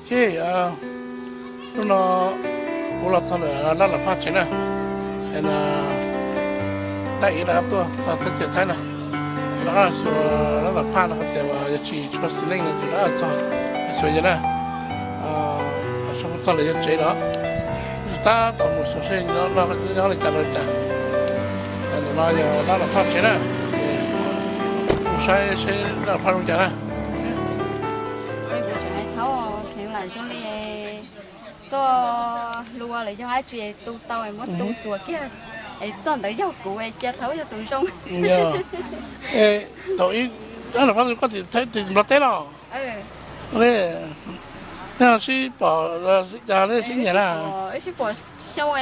Ces hnub no kuv los txog lawm Lab Lam Phaj tsev na, es no dab ib rov qab tuaj txog teb chaws Thaib na, rov qab xyuas Lab Lam Phaj no hais tias yuav tsis tshua xis neej no ces rov qab txog xyuas yawg na. Txog lawm yawg tsev lawm, tab tom mus xyuas seb nyob li cas li cas. Ntawm no yog Lab Lam Phaj tsev na, mus saib seb Lab Lam Phaj zoo cas na. Kuv tseem hais thaub heev lawm zoo li txoj hlua los yog dab tsi tu tau muab tu txuas kiag, es txoj ntawd yog kuv cia thaub yog tus zoo. Thaum ib, koj tim Nplog teb los? Nej sib pom, sib nyiam na? Wb sib pom xyoo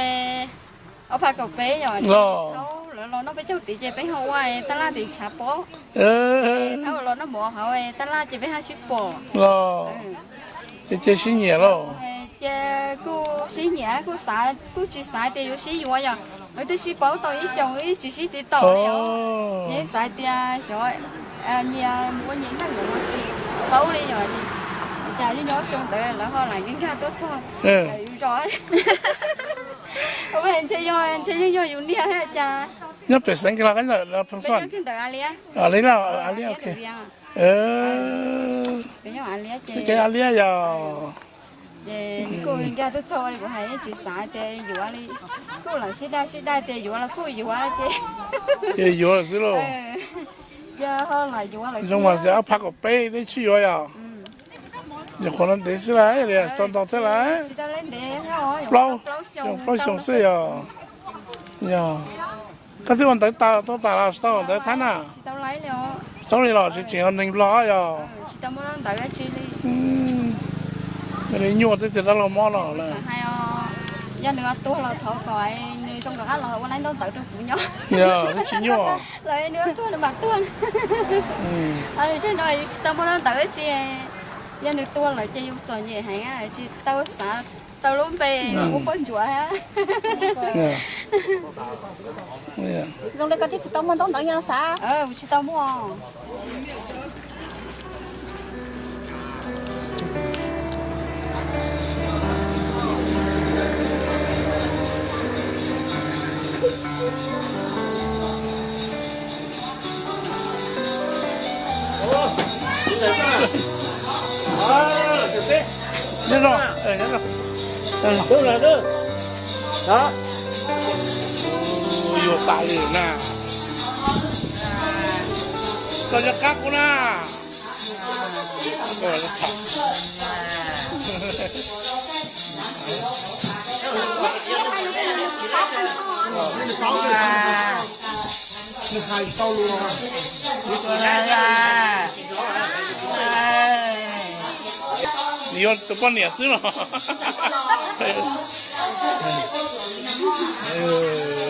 ob phav kaum peb yom, thaub lawv los noj peb caug tid ces peb ho ua tab laj tim tshav pob, thaub los noj mov hauv tab laj ces peb ho sib pom los. Ces cia sib nyiam lauj. Ces kuj sib nyiam, kuj xav, kuj tsis xav tias yuav sib yuav yom, wb twb sib paub tau ib xyoos wb tsis sib tiv tauj li os. Yeej xav tias xyov nyias ua nyias neej mus tsis paub li yom, cas yeej nyob xyoo ntawd lawv ho lam nkag tuaj txog yus zos. Ntshe yog, ntshe yeej yog yus niag thiab cas. Nyob pem xeev kawg los koj nyob pheej xoj? Ntawm Alia. Alia, ok. Peb nyob Alia ces, Alia yog ces kuj nkag tuaj txog li kuv hais, yeej tsis xav tias yuav li, kuj lam sib daj sib daj tias yuav los kuj yuav ces, ces yuav xwb lauj. Yog ho lam yuav lawm. Zoo mas tias ob phav kaum peb neb sib yuav yog? Nyuam qhuav no ntev xwb lawm, tsis tau ntau thiab lawm. Plaub, plaub xyoo xwb yog. Yog koj twb ua ntawv tau tas los tsis tau ua ntawv Thaib na? Tsis tau li los tseem tseem ua neeg Nplog yog? Yog li nyuaj twb tias dab laug mob no lawm. Yog nws tuag los thov kom nws zoo rov qab los ua lawv ntaub ntawv rau kuv nyob. Yog twb tsis nyuaj. Los nws tuag nws mam tuag. Zaum no yus tsis tau muaj ntaub ntawv dab tsi, yog nws tuag lawm ces yus txom nyem heev, tsis tau xav tau lub npe ua poj ntsuam. Zoo li koj twb tsis tau muaj ntaub ntawv nyob xav. Tsis tau muaj. Nyob zoo. Yuav tas li na. Koj nyob qab kuv na. Nws yuav tus poj niam xwb los?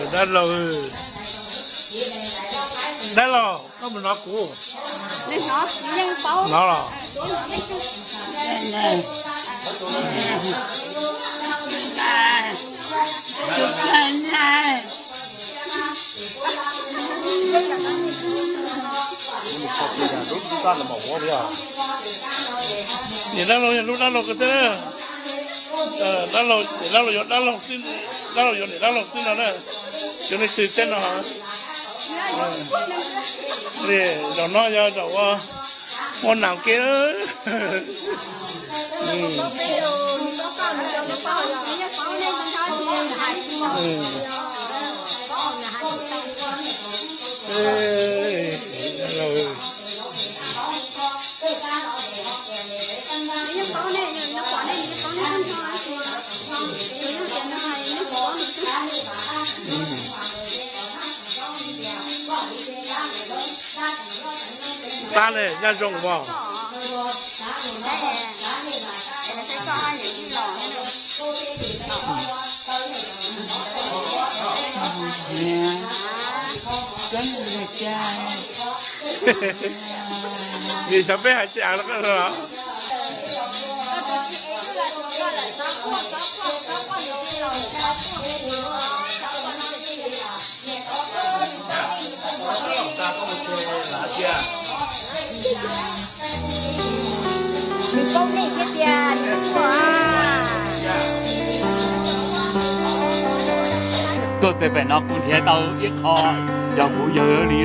Dab laug, dab laug, koj mus hnov kuv. Hnov los? Niam dab laug yog lub dab laug ko thiab. Dab laug, niam dab laug yuav dab laug xwb, dab laug yuav niam dab laug xwb no na. Cov neeg twg teb no. Zaum no yog zaum ua, ua nam ke. Pab ne, nyob zoo os. Vim xyov peb hais tsis av los. Nws paub nej thiab tias nws tuaj. Tej pem no kuv nrhiav tau ib qho yog kuv yawg li.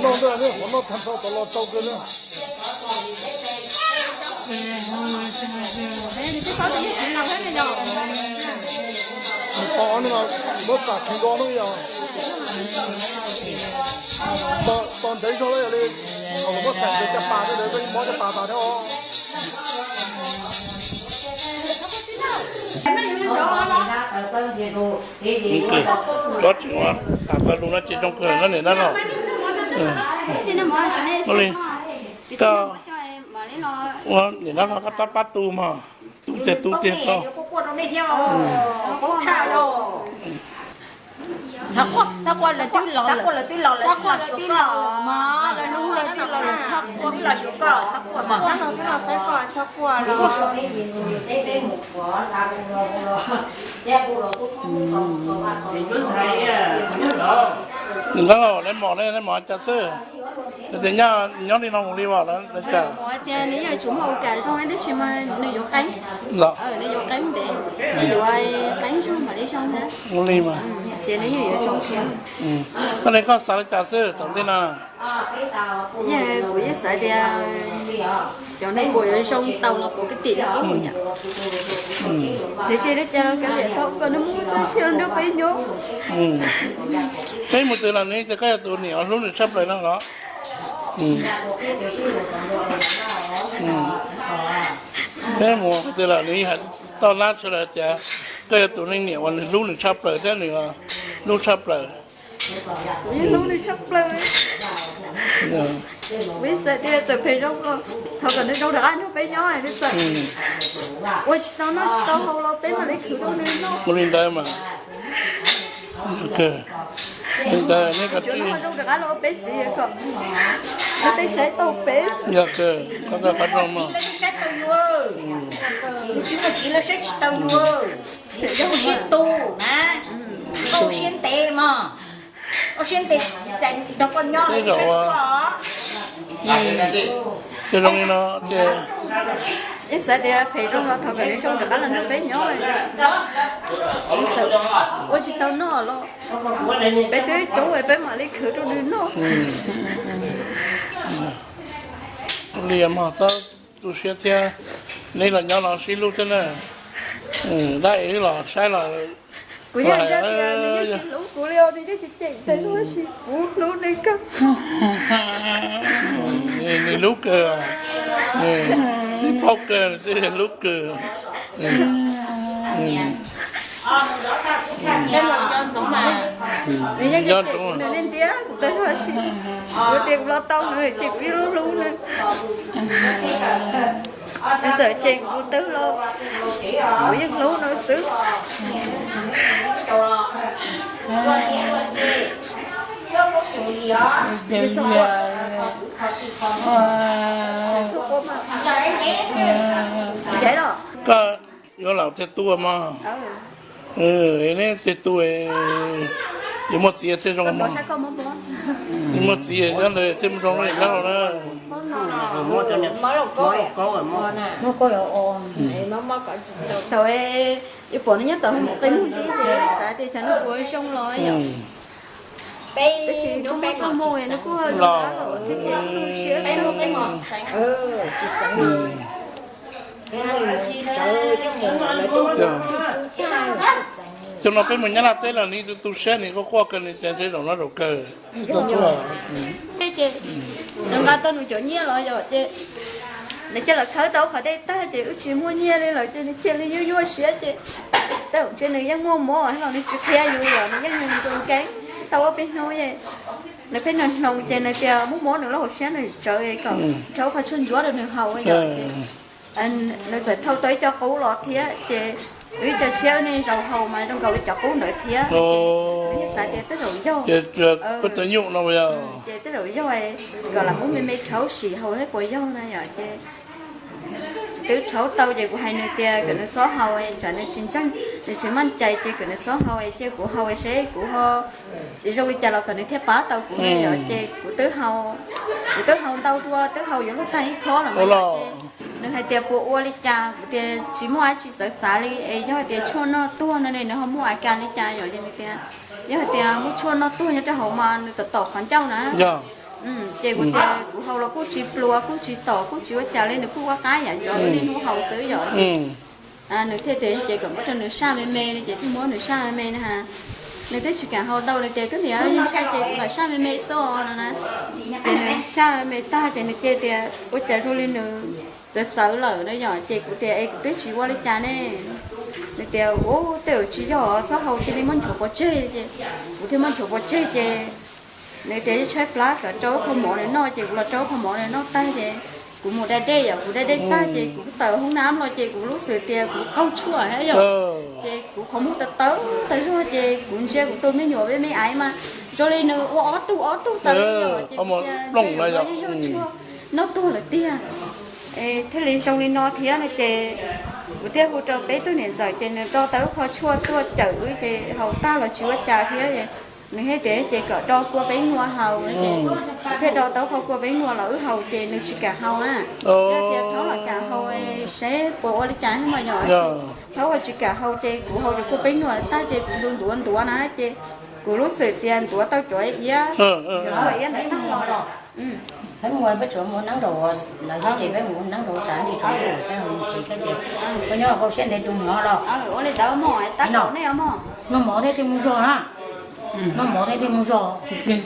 Noj ntawm nej qhov noj tag nrho tau los tau kawg na. Tos no muab xam kheev nkaus no yog tos ntev zog los yog li, muab xam ntev caj pas, mob caj pas tas thiab os. Tsob tseem ua, tas pawg lug no ces zoo kawg no niam dab laug. Ua li, koj ua niam dab laug koj tab pab tu mog, tu tiag tu tiag koj. Txhob quaj, lawv twb los lawm, txhob quaj, lawv twb los lawm mog, lawv hlub, lawv twb los lawm, txhob quaj, txhob quaj, lawv twb los saib koj, txhob quaj los. Niam dab laug, lawv mos, lawv mos cas xwb, lawv tias nyob li no mus li as, lawv cas. Tias nws yeej tsis muaj ua cas zoo tab sis mas nws yuav qeeb, nws yuav qeeb ntev, nws yuav qeeb zoo mam li zoo thiab. Ua li mas. Ces nws yeej yuav zoo thiab. Koj li koj xav li cas xwb tom ntej no? Yeej kuv yeej xav tias xyov nws puas yuav zoo tau los puas kab tim no yom. Tiam sis li cas los kav liam tau kom nws muaj txoj sia nrog peb nyob. Peb mus twg los nws tias koj yog tus niam uas hlub nws tshaj plaws no los? Peb mus twg los nws hais toj lab tshaj lawm tias koj yog tus neeg niam uas nws hlub nws tshaj plaws thiab nws hlub tshaj plaws. Kuv yeej hlub nws tshaj plaws. Kuv yeej xav tias txawm phem zoo, thov kom nws zoo rov qab nrog peb nyob, nws txawm ua tsis tau noj tsis tau haus los peb mam li khwv rau nws noj. Ua li ntawd mas, li ntawd nej kom tsis zoo rov qab los ua peb txiv kom nws tej saib tau peb. Yog kawg, koj qab zoo mog. Tsis muaj txiv lawv saib tsis tau yus, koj siab tu na, koj siab ntev mog, koj siab ntev txais nrog koj nyob. Ces zoo li no ces yeej xav tias phem zoo los thov kom nws zoo rov qab los nrog peb nyob. Ua tsis tau noj los peb twb coob, peb mam li khwv rau nws noj. Li mog, txhob tu siab thiab, neb los nyob no sib hlub thiab na. Dab es los saib los kuv yeej hais tias nws yeej tsis hlub kuv li os, nws yeej cem cem ntag, tab sis kuv hlub nws kawg. Nws hlub kawg, nws paub kawg, nws twb hlub kawg. Nws yeej cem kuv, nws yeej ntiab kuv ntag, tab sis kuv tias kuv los tau nws ces kuv yeej hlub hlub nws. Nws txawm cem kuv twg los kuv yeej hlub nws xwb. Koj yuav laus tiag tuaj mog. Neb tiag tuaj, yuav muaj txiv thiaj zoo mog. Muaj txiv nyob ntawd thiaj zoo dab laug na. Thaum ib pom nws nyob tom hu mus qe mus ntib ces xav tias tsam nws puas zoo los yom. Tab sis nws kuj muaj txoj hmoo, nws kuj los siab. Xyoo no peb mus Nyab Laj teb los nws tu tu siab, nws quaj quaj kawg, nws tias ntshe zaum no zaum kawg. Ces nws nqa tau nws cov nyiaj los yom, ces nws cia li khawb tau qhov dej tag ces wb tsis muaj nyiaj li lawm ces nws cia li nyuaj nyuaj siab ces tej zaum ntshe nws yeej muaj mob los nws tsis qhia yus yom, nws yeej nkees nkees tau ob peb hnub. Nws pheej hnoos hnoos ces nws tias muab mob nws lub hauv siab nws tsawv kom rhaub qhov tshuaj ntsuab rau nws haus yom. Nws txawm thau tau ib co qub los thiab ces wb ib co tshiab wb niaj zaus haus mas zoo nkaus li cov qub ntawd thiab. Nws yeej xav tias tej zaum yog, ces tej zaum yog kom lam muab me me rhaub sim haus seb puas yog na yom. Ces twb rhaub tau ces kuv hais nws tias kom nws txhob haus, tsam nws tsis ntseeg, nws tsis maj cai ces kom nws txhob haus, cia kuv haus seb kuv ho zoo li cas los kom nws thiaj pab tau kuv na yom. Ces kuv twb haus, kuv twb haus ntau dua, twb haus yuav luag tag ib khob lawm mas yom. Ces nws hais tias puas ua li cas, kuv tias tsis muaj dab tsi txawv txav li es yog hais tias tshuaj noj tuag no ne nws ho muaj a kas li cas yom. Ces nws tias yog hais tias muaj tshuaj noj tuag nyob rau hauv mas nws tom tom qhov ncauj na. Ces kuv tias kuv haus los kuj tsis pluas kuj tsis tom kuj tsis ua cas li, nws kuj ua qab yam cov niaj hnub haus xwb yom. Nws thiaj tias ces kom muab rau nws saj me me li ces thiaj muab nws saj me me na. Nws twb tsis kam haus ntau, nws tias koj niam yeej ntshai ces kuv lam saj me me xwb os no na. Ces nws saj me me tag ces nws cia tias ua cas zoo li nws txawv txawv lawm no yom. Ces kuv tias es kuv twb tsis ua li cas ne. Nws tias ub tej zaum tsis yog, txhob haus, cia li muab nchuav pov tseg. Ces kuv thiaj muab nchuav pov tseg ces nws tias tshaib plab kom rau ib qho mov nws noj, ces kuv los rau ib qho mov nws noj tag ces kuv mus da dej yom, kuv da dej tag ces kuv tawm hoob nab los ces kuv lub xwm tias kuv qaug tshuaj thiab yom. Ces kuv qhov muag tawv tawv tas zog ces kuv ntsia kuv tus me nyuam me me aiv mas zoo li nws ua ob tug ob tug tas li yom. Ces kuv tias ntshe yog tshuaj noj tuag lawm tiag. Thiaj li zoo li no thiab no ces kuv thiaj hu rau peb tug niam ntxawm ces nws do tau ib qho tshuaj tuaj cawm wb ces haus tag los tsis ua cas thiab. Nws thiaj tias ces kom do kua peeb nua haus no ces kuv thiaj do tau qhov kua peeb nua los wb haus ces nws tsis kam haus na. Yog tias thaub los kam haus seb puas ua li cas thiab mas yom. Thaub los tsis kam haus ces kuv haus cov kua peeb nua tag ces kuv ntuav ntuav ntuav na ces kuv lub xwm tias ntuav tau cov iab, cov iab ntawd tag los. Peb mus peb tsuas mus neeb rau lawv thiab ces peb mus neeb rau tsam ntsis tsaus ntuj peb mus tsev thiab ces peb nyob hauv siab ntev tus mus no los. Ua li ntawd mog, tab tom nej os mog. Noj mov thiab thiaj mus zog na. Noj mov thiab thiaj mus zog. Kuv ces tsis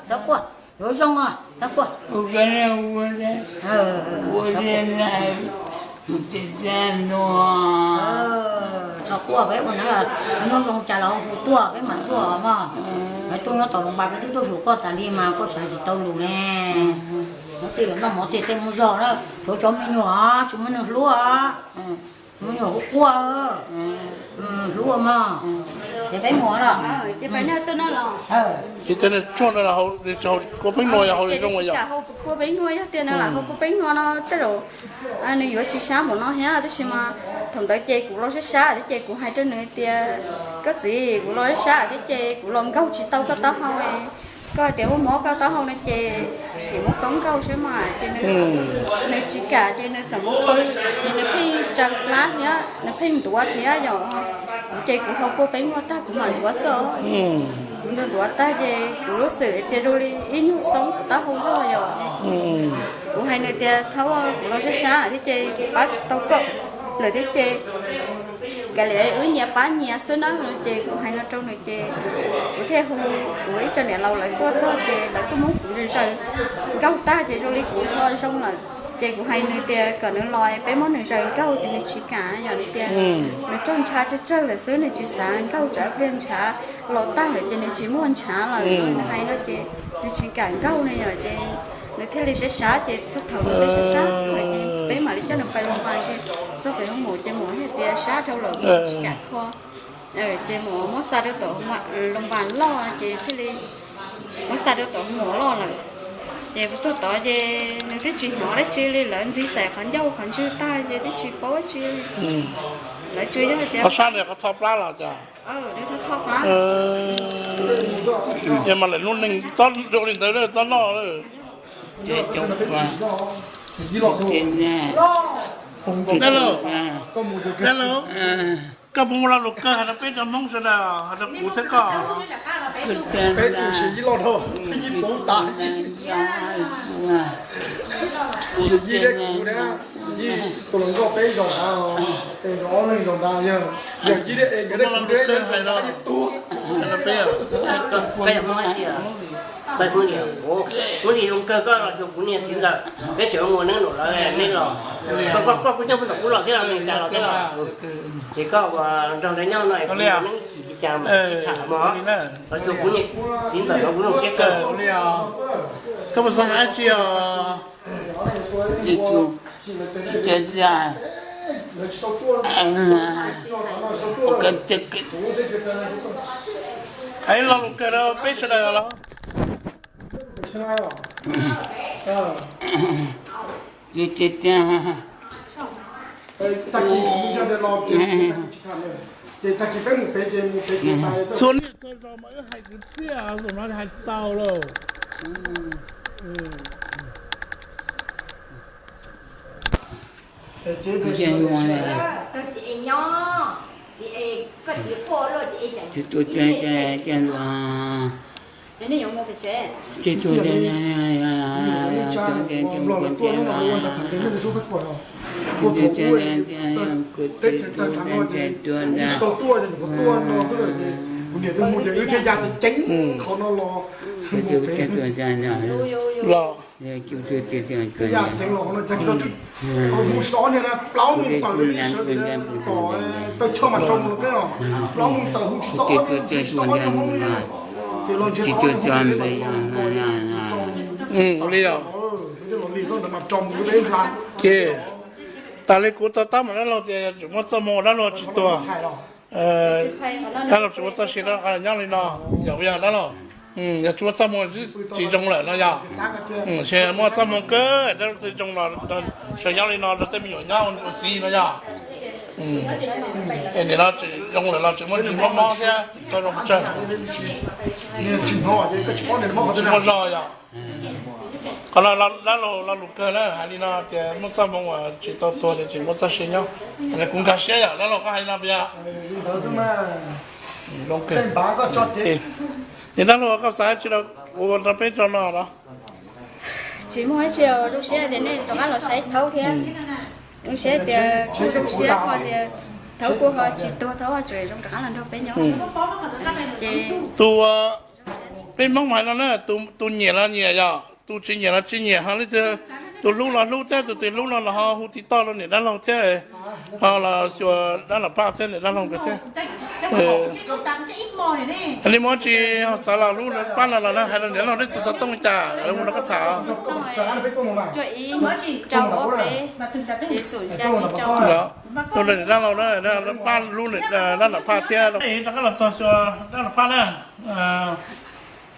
txhob quaj, yuav zoo os, txhob quaj. Txhob quaj, peb ua na, noj zoo cas los hu tuaj peb mam tuaj mog. Peb tuaj nyob tom loos pas peb twb tuaj xyuas koj tas li mas koj xav tsis tau lus ne. Nyob twj ywm noj mov tiag tej mus zog na, tshuav cov me nyuam tsis muaj neeg hlub. Me nyuam quaj quaj, hlub mog. Ces peb mus los. Ces peb noj tuaj no los. Ces tej tshuaj no haus, kua peeb nua yog haus zoo yom. Kua peeb nua yog tias nws lam haus kua peeb nua no tej zaum nws yuav tsis sab npaum no thiab tab sis mas Thaum ntawd ces kuv los sab sab thiab ces kuv hais rau nws tias, koj txiv, kuv los sab sab thiab ces kuv los nkaug tsis tau koj taub hau. Koj hais tias muaj mob koj taub hau no ces sim muab koj nkaug seb mas. Ces nws tsis kam ces nws txawm mus pw, ces nws pheej tsaws plab thiab nws pheej ntuav thiab yom. Kuv ces kuv haus kua peb muag tag kuv mam ntuav xwb. Kuv ntuav ntuav tag ces kuv lub xwm tias zoo li ib nyuag xoob kuv taub hau zog yom. Kuv hais nws tias, thaub, kuv los sab sab thiab ces kuv pab tsis tau koj lawm thiab ces kav liam wb nyias pab nyias xwb na. Ces kuv hais no rau nws ces kuv thiaj hu kuv ib co niam laus lawv tuaj txog ces lawv tuaj muab kuv zaws zaws nkaug tag ces zoo li kuv ho zoo lawm. Ces kuv hais nws tias kom nws los peb muab nws zaws nkaug ces nws tsis kam yom, nws tias nws raug ntshav tsawg tsawg lawm xwb, nws tsis xav nkaug tsam pliag ntshav los tag lawm ces nws tsis muaj ntshav lawm. Nws hais no ces nws tsis kam nkaug ne yom, ces nws thiaj li sab sab ces txog thaum nws twb sab sab lawm ces peb mam li coj nws pais los npas ces txog pem hoo maum ces maum hais tias sab dhau lawm tsis kam kho. Ces maum muab xa rau tom hoo maum loj ces thiaj li muab xa rau tom hoo maum loj lawm. Ces txog tod ces nws twb tsis hnov dab tsi li, lawv ntxig xaim qhov ncauj qhov ntswg tag ces twb tsis paub dab tsi. Lawv tsuas yog tias sab nws qhov tho plab los cas. Yog mas lawm lub neej zoo li ntawd txob noj. Dab laug, dab laug, koj puas muaj lo lus kawg hais rau peb cov Hmoob sawv daws, hais rau kuv thiab koj? Peb tus siav ib loj dhau, ib puv tas. Yog yij thiab kuv na, yij tus hluas nkauj peb zaum ntawd, peb zaum ob leeg zaum ntawd, yog yij thiab es nkawd thiab kuv thiab yog tus hais los ib tug. Hnub ib zoo kawg koj los xyuas kuv niag txiv ntxawm, peb tseem ua neeb nraum lawv nej los, koj kuj coj peb tom kuv los thiab los ne cas los thiab los. Ces koj ua nrog lawv nyob no es kuv ua neeb tsis li cas mas sib tham mog, los xyuas kuv niag txiv ntxawm no kuv zoo siab kawg. Koj puas xav hais dab tsi os? Hais lo lus kawg rau peb sawv daws los. Txhua niaj txhua zaus mas wb hais kwv txhiaj zaum no hais tau lauj. Los, li os. Ces tas li kuv to taub mas dab laug tias yog tsis muaj txoj hmoo dab laug tsis tuag. Dab laug tsis muaj txoj sia nyob li no, yog puas yog dab laug? Yog tsis muaj txoj hmoo tsis zoo lawm no yog. Ces muaj txoj hmoo kawg dab laug thiaj zoo los sawv nyob li no rau tej me nyuam nyob ua txiv no yog. Es nim no tseem zoo lawm los tseem muaj tsis mob mob thiab tau zoo pes tsawg. Tsis muaj zog yog. Qhov no dab laug lo lus kawg na, hais li no tias muaj txoj hmoo uas tsis tau tuag ces tseem muaj txoj sia nyob. Kuv nkag siab yog dab laug koj hais li no puas yog? Ces dab laug koj xav tsi rau kuv rau peb rau no los? Tsis muaj ib tsi, zoo siab tias nej rov qab los saib thaub thiab. Zoo siab tias kuj zoo siab tias thaub kuj ho tsis tuag, thaub tseem zoo rov qab los nrog peb nyob. Ces tus, peb Hmoob hais no na, tus nyiam los nyiam yog, tus tsis nyiam los tsis nyiam, ho leej twg tus hlub los hlub thiab tus tsis hlub no los ho hu tij toj rau niam dab laug thiab, ho los xyuas dab laug Paj thiab niam dab laug nkawd thiab. Li muab tsis ho xav los hlub pab no los hais rau niam dab laug neb txhua xov tooj li cas lawv mus nrog koj tham. Tus niam dab laug na, pab hlub dab laug Paj thiab rov qab los txog xyuas dab laug Paj na.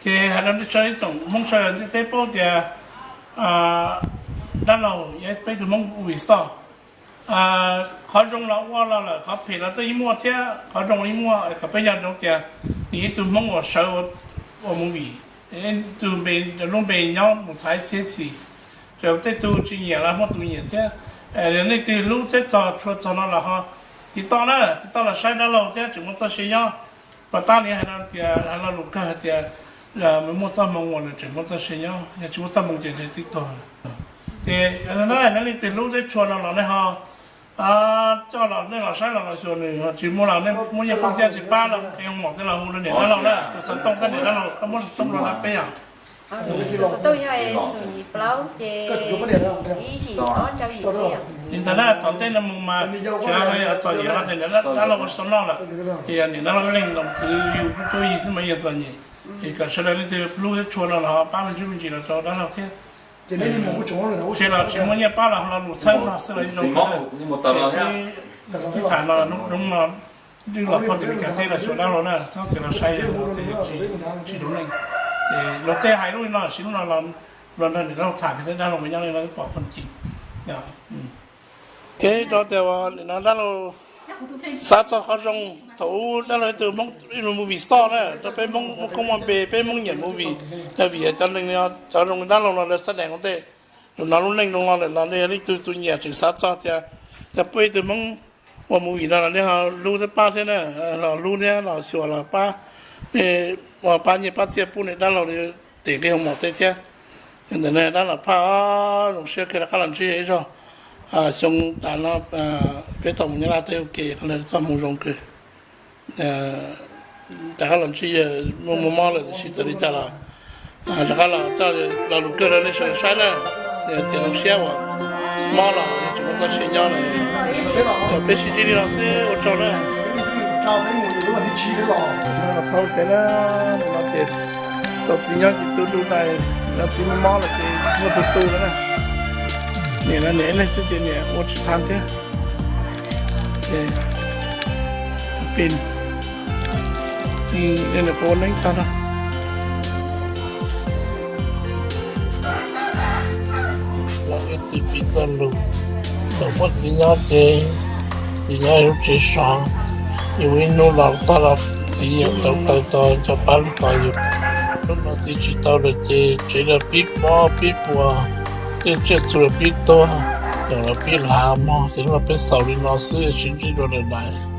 Ces hais rau nej tsoom Hmoob sawv daws ntiaj teb paub tias dab laug yog peb tug Hmoob Vis Toj. Qhov zoo los ua los lawm, qhov phem los twb yeej muaj thiab, qhov zoo yeej muaj. Kom peb nco ntsoov tias nws ib tug Hmoob uas sawv ua movie, tus lub npe nyob mus txhais txhiab xis, tej tug tsis nyiam los muaj tus nyiam thiab. Leej twg hlub thiab txog tshua txog no los ho tiv toj na, tiv toj los saib dab laug thiab tseem muaj txoj sia nyob. Pas tab li hais no tias hais lo lus kawg hais tias muaj txoj hmoo uas nws tseem muaj txoj sia nyob, yog tsis muaj txoj hmoo ces ntshe twb tuag. Ces leej twg hlub thiab tshua no los nej ho coj los nej los saib los los xyuas nws, tsis muaj los nej muaj nyiaj pab thiab tsis pab los qhia mom tej los hu rau niam dab laug na, tus xov tooj tab niam dab laug koj muab xov tooj rau peb yom. Tus xov tooj yog xum yim plaub ces ib yim ob rau yim tsib. Li ntawd na, tom ntej no mus mas tsis hais txom nyem los tias niam dab laug ua sau noj lawm, ces niam dab laug leej los kwv yus cuab yig xwb mas yog txom nyem. Ces kom sawv daws leej twg hlub thiab tshua no los pab me ntsis me ntsis los rau dab laug thiab. Ces los tsis muaj nyiaj pab los lo lus txhawb no xwb los zoo li. Tib tham no hnub no twb los pog tim Meskas teb los xyuas dab laug na, txhob txwm los saib yog tsis lub neej. Ces luag tej hais lub li no, sis lub no los nrog niam dab laug tham kiag thiab, dab laug mas nyob li no twb pom phooj ywg. Kev rau tias nim no dab laug xav txog qhov zoo thaum ub dab laug ib tug Hmoob ib movie star na, rau peb Hmoob muaj koob muaj npe, peb Hmoob nyiam movie, yog vim cov neeg cov zoo dab laug no lawv xab dees ua ntej. Lus no lub neej zoo no lawm los nej yog leej twg tus nyiam tseem xav txog tias yog peb ib tug Hmoob ua movie no los nej ho hlub thiab pab thiab na, los hlub thiab los xyuas los pab, nej ua pab nyiaj pab txiaj pub niam dab laug li, tim nqi hoo mom tej thiab. Ntawm no dab laug Phaj, zoo siab kawg rov qab los ntsib ib zaug. Xyoo tas no peb tau mus Nyab Laj teb ua ke, qhov no txoj hmoo zoo kawg. Rov qab los ntsib, muaj muaj mob lawm tiam sis txawm li cas los rov qab los coj lo lus kawg rau nej sawv daws saib na. Tias zoo siab uas mob los tseem muaj txoj sia nyob na. Peb sib ntsib li no xwb, ua tsaug na. Tau txiv nyob tsis tu tu na, txiv mob los ces muaj tus tu lawm na. Niam no niam ib leeg xwb ces niam ua tsis tau thiab. Pin, niam puas ua neeb tag no? Los ib txiv piv txoj lus, thaum muab txiv nyob ces txiv nyob lub tsev sov, yus ib hnub los txog los txiv yuav tau taw tos cov pab lub tos yus. Hnub no txiv tsis tau lawm ces tsev los pib mob pib puas, tej tsiaj txhu los pib tuag, nws los pib lav mog, ces hnub no peb xaus li no xwb, sib ntsib dua lwm daim.